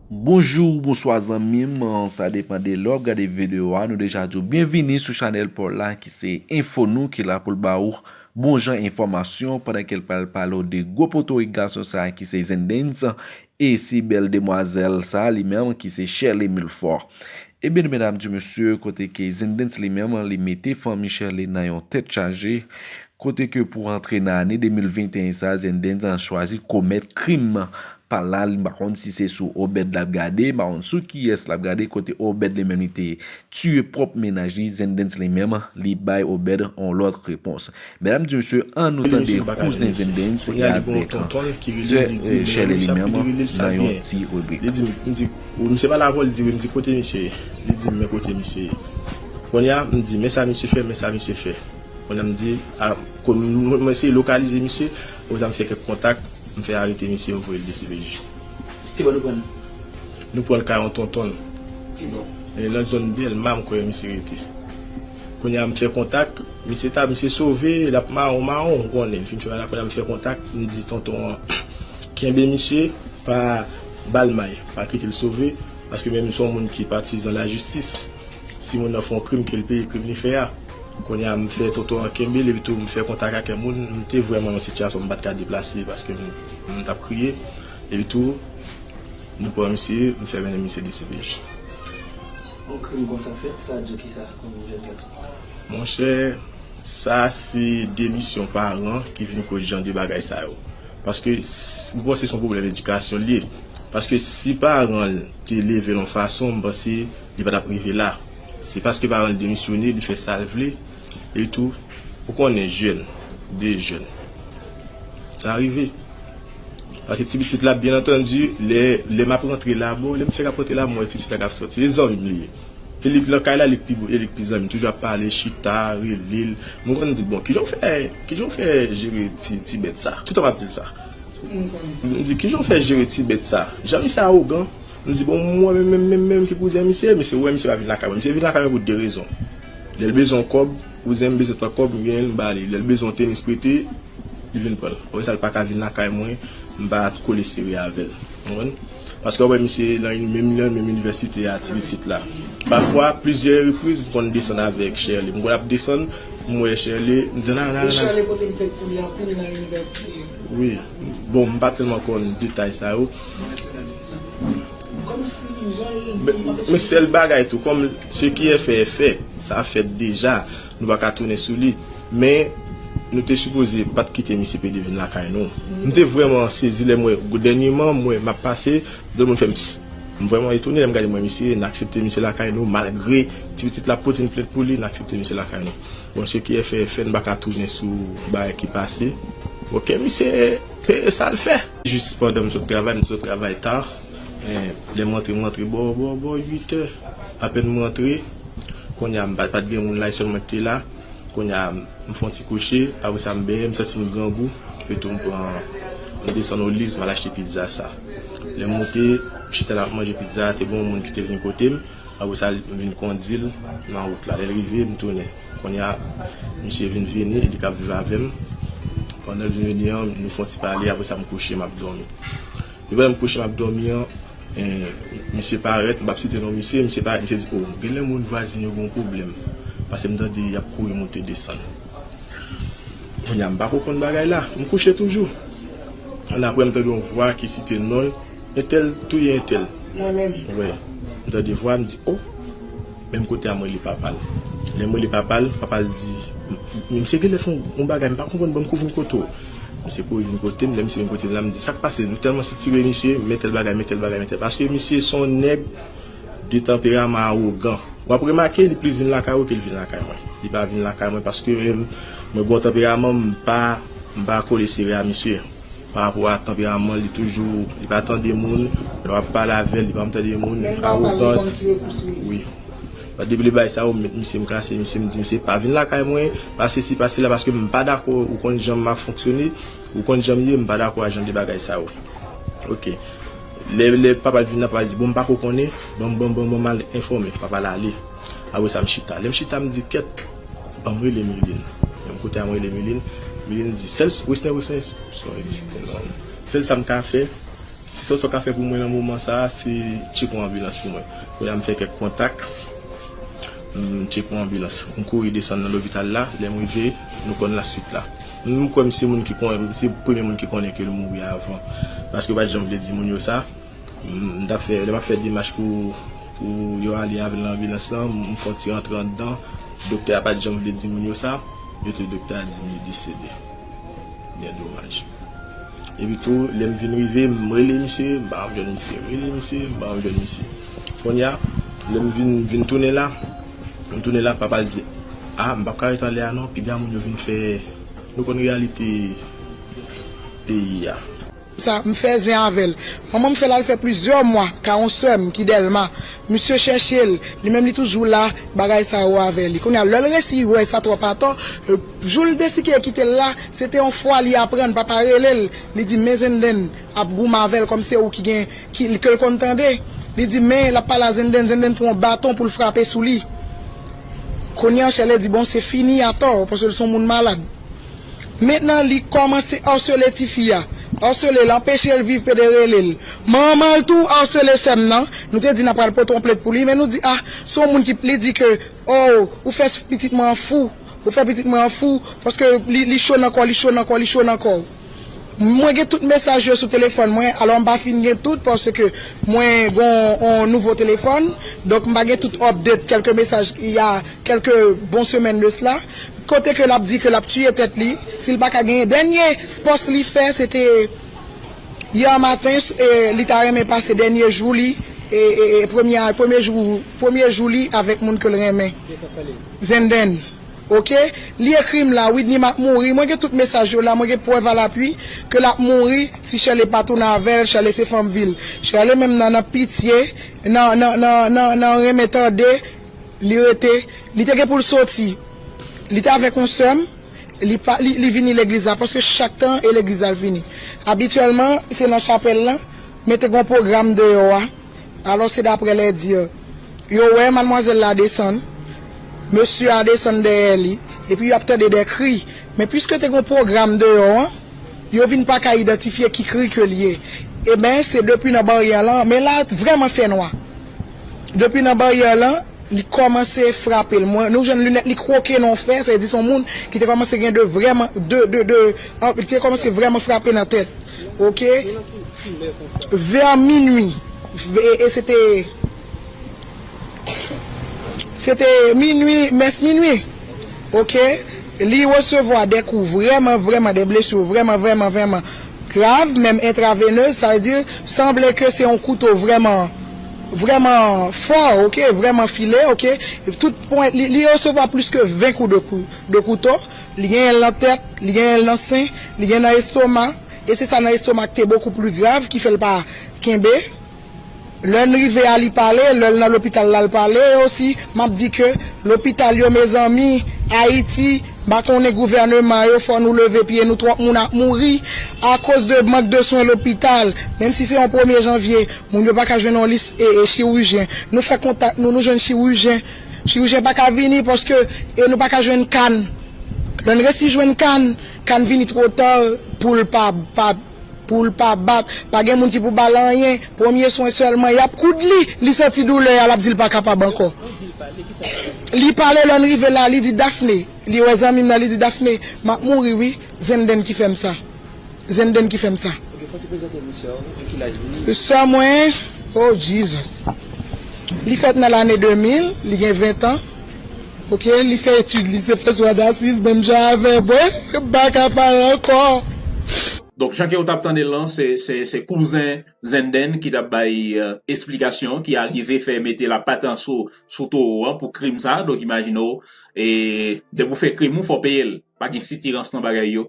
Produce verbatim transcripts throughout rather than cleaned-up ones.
Bonjou, bonswa zanmi m, sa depann de lè w ap gade videyo a. Nou deja di w byenvini sou chanèl pa w la ki se Enfo Nou ki la pou l ba ou bon jan enfòmasyon pandan ke l pral pale w de gwo potorik gason sa a ki se Zendens e si bèl demwazèl sa a li menm ki se Sherley Milfort. Ebyen, medam di mesye, kote ke Zendens li menm li mete fanmi Sherley nan yon tèt chaje, kote ke pou rantre nan ane de mil venteyen sa, Zendens chwazi komèt krim pa l la, m pa konn si se sou Obed l ap gade, m pa konn sou kiyès l ap gade, kote Obed li menm li te tiye pwòp mennaj li, Zendens li menm li bay Obed yon lòt repons. Medam di mesye, ann nou tande kouzen Zendens e avèk sè Sherley li menm nan yon ti ribrik. Li di m, m di, ou, misye pale avè w, li di, wi, m di, kote misye ye? Li di m, men kote misye ye. Kounye a, m di, men sa misye fè, men sa misye fè. Kounye a, m di, a, ko-, m, mwen eseye lokalize misye, apre sa m fè kèk kontak, m fè arete misye, m voye l D C P J. Ki bò nou pran l? Nou pran l kay yon tonton l. Ki bò? E nan zòn Dèlma, m kwè misye rete. Kounye a, m fè kontak, misye ta, misye sove, l ap mawon, mawon, ou konnen. L fin fè bagay la, kounye a, m fè kontak, m di tonton an, kenbe misye, pa ba l may, pa kite l sove, paske menm se yon moun ki patizan lajistis. Si moun nan fè yon krim, ke l peye krim li fè a. Kounye a, m fè tonton an kenbe l, epi tou, m fè kontak ak yon moun, m te vrèman nan sitiyasyon, m pa t ka deplase, paske m, m t ap kriye. Epi tou, nou pran misye, m fè mennen misye D C P J. Yon krim konsa fèt, sa di w kisa kòm jèn gason? Monchè, sa se demisyon paran ki vin koz jan de bagay sa yo. Paske, s-, m panse se yon pwoblèm edikasyon l ye. Paske si paran l te leve l yon fason, m panse li pa t ap rive la. Se paske paran l demisyone, li fè sa l vle. Epi tou, ou konnen jèn, de jèn. Sa rive. Paske ti pitit la, byen antandi, lè, lè m ap rantre la, bon, lè m fèk ap rantre la, m wè ti pitit la k ap sòti. Se zanmi m li ye. E li k nan kay la, li k pi, e li k pi zanmi m. Toujou ap pale, chita, rele l. Mwen konn di, bon, kijan w fè, kijan w fè jere ti, ti bèt sa? Toutan m ap di l sa. M di, kijan w fè jere ti bèt sa? Jan misye awogan. M di, bon, mwen menm, menm, menm, menm ki kouzen misye, misye wè misye pa vin lakay mwen. Misye vin lakay mwen pou de rezon. Lè l bezwen yon kòb, kouzen m bezwen twa kòb, m genyen l, m ba li. Lè l bezwen yon tenis prete, li vin pran l. Apre sa, l pa ka vin lakay mwen, m pa kole sere avè l. Ou konprann? Paske w wè misye nan yon menm, nan menm inivèsite a, ti pitit la. Pafwa, plizyè repriz, m konn desann avèk Sherley. M konn ap desann, m wè Sherley, m di, nan, nan, nan. Sherley pote m plent pou li anpil nan inivèsite. Wi. Bon, m pa tèlman konn detay sa yo. Men, men sèl bagay tou, kòm ce qui est fait est fait, sa fèt deja, nou pa ka tounen sou li. Men, nou te sipoze pa t kite misye pede vin lakay nou. M te vrèman sezi lè m wè, dènyèman, m wè m ap pase, de moun fè m psst. M vrèman etone lè m gade m wè misye, n aksepte misye lakay nou, malgre ti pitit la pote n plent pou li, n aksepte misye lakay nou. Bon, ce qui est fait est fait, n pa ka tounen sou bagay ki pase. Bon, ke misye peye sa l fè. Jis pandan m sot travay, m sot travay ta. Eh, lè m rantre, m rantre bò, bò, bò uit è. Apèn m rantre, kounye a m pa, pa t gen moun la, e sèl mwen ki te la. Kounye a, m fè yon ti kouche, apre sa m benyen, m santi m grangou. Epi tou m pran, m desann Oliz, m al achte pizza sa. Lè m moute, m chita la, m ap manje pizza a, te gen yon moun ki te vin kote m. Apre sa, m vin kondi l nan wout la. Lè l rive, m tounen. Kounye a, misye vin vini, li k ap viv avè m. Pandan l vin vini an, nou fè yon ti pale, apre sa, m kouche, m ap dòmi. Depi lè m kouche, m ap dòmi an, eh, misye parèt, m p ap site non misye, misye parèt, misye di, o, genlè moun vwazen yo gen yon pwoblèm. Paske m tande y ap kouri moute desann. Kounye a, m pa ko konn bagay la. M kouche toujou. Annapre, m tande yon vwa ki site non l. Entèl touye entèl. Mwen menm. Wi. M tande vwa, m di, o! Menm kote a, m rele papa l. Lè m rele papa l, papa l di, m, m, misye genlè fè yon, yon bagay, m pa konprann, ban m kou vin kote w. Misye kouri vin kote m, lè misye vin kote m la, m di, sa k pase? Nou tèlman sitire misye, men tèl bagay, men tèl bagay, men tèl. Paske misye se yon nèg de tanperaman awogan. W ap remake, li plis vin lakay ou ke l vin lakay mwen. Li pa vin lakay mwen paske mwen, mwen gen yon tanperaman, m pa, m pa kole sere a misye. Pa rapò a tanperaman l, li toujou, li pa tande moun. Lè w ap pale avè l, li pa tande moun. Awogans. Wi. Depi lè bagay sa yo, m met misye, m klase misye, m di misye, pa vin lakay mwen, pa sesi, pa sela, paske m pa dakò, ou konn jan m ap fonksyone, ou konn jan m ye, m pa dakò a jan de bagay sa yo. Oke. Lè, lè papa l vin nan, papa l di, bon, m pa ko konnen, bon, bon, bon, bon, m al enfòme, papa l ale. Apre sa, m chita. Lè m chita, m di, kèt, ban m rele Miline. Lè m kote a, m rele Miline. Miline di, sèl, Wesner, Wesner, sorry, sèl sa m ka fè, Sèl sa w ka fè pou mwen nan moman sa a, se tcheke yon anbilans pou mwen. Kounye a m fè kèk kontak, m tcheke yon anbilans. M kouri desann nan lopital la, lè m rive, nou konn laswit la. M kwè m se moun ki konnen, m se premye moun ki konnen ke l mouri avan. Paske yo pa t janm vle di moun yo sa. M, m t ap fè, lè m ap fè demach pou, pou yo ale avè l nan anbilans lan, m fè yon ti rantre anndan. Doktè a pa t janm vle di moun yo sa. Yo te, doktè a di m li desede. Byen domaj. Epi tou, lè m vin rive, m rele misye, m pa janm jwenn misye, rele misye, m pa janm jwenn misye. Kounye a, lè m vin, vin tounen la, m tounen la, papa l di, a, m p ap ka ret anlè a non, piga moun yo vin fè, nou konn reyalite peyi a. Sa, m fè zen avè l. Manman m fè l al fè plizyè mwa ka yon sè m ki Dèlma. Misye chèche l, li menm li toujou la, bagay sa yo avè li. Kounye a, lè l resi wè sa twòp atò, e, jou l deside kite l la, se te yon fwa li aprann papa rele l, li di men Zenden ap goumen avè l kòm se ou ki gen, ki, ke l konn tande. Li di men l ap pale a Zenden, Zenden pran yon baton pou l frape sou li. Kounye a, Chèlè di bon se fini atò, paske l se yon moun malad. Mentnan, li kòmanse asele tifi a. Asele l, anpeche l viv, pede rele l. Manman l tou asele sè m nan. Nou te di n ap pral pote yon plent pou li, men nou di, a, se yon moun ki, li di ke, o, ou fè pitit mwen an fou. Ou fè pitit mwen an fou. Paske li, li cho nan kò, li cho nan kò, li cho nan kò. Mwen gen tout mesaj yo sou telefòn mwen, alò m pa fin gen tout, paske mwen gen yon nouvo telefòn, donk m pa gen tout update, kèlke mesaj, il y a quelques bon semèn de sela. Kote ke l ap di ke l ap tiye tèt li, si l pa ka genyen. Dènye pòs li fè, se te yè maten, e, li ta renmen pase dènye jou li, e, e, e premye, premye jou, premye jou li avèk moun ke l renmen. Zenden. Oke? Li ekri m la, Widny m ap mouri. Mwen gen tout mesaj yo la, mwen gen prèv a lapui ke l ap mouri si Chèlè pa tounen avè l. Chèlè se fanm vil. Chèlè menm nan, nan pitye, nan, nan, nan, nan, nan renmen tande. Li rete, li te gen pou l soti. Li te avèk yon sè m, li pa, li, li vini legliz la, paske chak tan e legliz la l vini. Abityèlman, se nan chapèl lan, men te gen yon pwogram deyò a. Alò, se daprè lè di yo wè madmwazèl la desann, mesye a desann dèyè li, epi y ap tande de kri. Men piske te gen yon pwogram deyò an, yo vin pa ka idantifye ki kri ke l ye. Eben, se depi nan baryè lan, men la vrèman fè nwa. Depi nan baryè lan, li kòmanse frape l. Mwen, nou jwenn linèt li kwoke nan yon fè, sa vle di se yon moun ki te kòmanse gen de vrèman, de, de, de, an, li te kòmanse vrèman frape nan tèt. Oke? Vè minwi. E, e se te, se te minwi, mès minwi. Oke? Li resevwa de kou vrèman, vrèman, de blesi vrèman, vrèman, vrèman grav, menm entravenez, sa vle di, sanble ke se yon kouto vrèman, vrèman fò, oke, vrèman file, oke. Tout pwen, li, li resevwa plis ke ven kou de kou, de kouto. Li genyen l nan tèt, li genyen l nan sen, li gen nan estoma, e se sa nan estoma ki te bokou pli grav, ki fè l pa kenbe. Lè n rive a, li pale, lè l nan lopital la, l pale osi. M ap di ke lopital yo, mezanmi, Ayiti, m pa konnen gouvèneman yo, fò nou leve pye nou, twòp moun ap mouri akoz de mank de swen lopital. Menm si se yon premye janvye, moun yo pa ka jwenn yon lis, e, e chirijyen. Nou fè kontak nou, nou jwenn chirijyen. Chirijyen pa ka vini paske, e, nou pa ka jwenn kan. Lè n resi jwenn kan, kan vini twò ta pou l pa, pa, pou l pa bat. Pa gen moun ki pou ba l anyen. Premye swen sèlman, y ap koud li. Li santi doulè a, l ap di l pa kapab ankò. Li pale, lè n rive la, li di, Daphné, li wè zanmi m nan, li di, Daphné, m ap mouri wi, Zenden ki fè m sa. Zenden ki fè m sa. Ok, fò w ti prezante nou sè w, ki laj li? Sè mwen, oh Jesus. Li fèt nan lane de mil, li gen ven tan. Ok, li fè etid li, se François d'Assise, menm jan avè mwen, m pa ka pale ankò. Donk, jan ke w t ap tande l lan, se, se, se kouzen Zenden ki t ap bay, euh, esplikasyon, ki arive fè mete lapat an sou, sou towo an pou krim sa. Donk, imajine w, e, depi w fè krim, ou fò peye l. Pa gen sitirans nan bagay yo.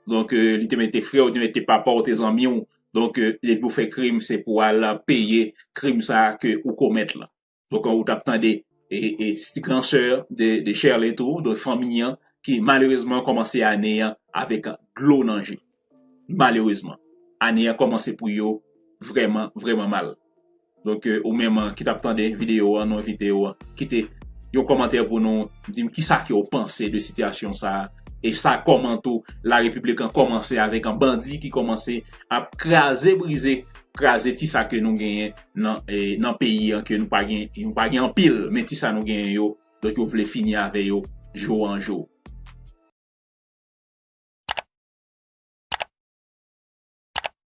Donk, euh, li te mete frè w, te mete papa w, te zanmi w. Donk, euh, depi w fè krim, se pou w al peye krim sa a ke ou komèt lan. Donk, ou t ap tande, e, e, ti gran sè de, de Sherley tou, donk, fanmi an, ki malerezman kòmanse ane an avèk dlo nan je. Malerezman, ane an kòmanse pou yo vrèman, vrèman mal. Donk, euh, ou menm, euh, ki t ap tande videyo an, nou envite w, euh, kite yon kòmantè pou nou, di m kisa ke w panse de sitiyasyon sa a. E sa kòman tou, Larepiblik an kòmanse avèk yon bandi ki kòmanse ap kraze brize kraze ti sa ke nou genyen nan, e, nan peyi an, ke nou pa gen, nou pa gen anpil, men ti sa nou genyen yo, donk yo vle fini avè yo jou an jou.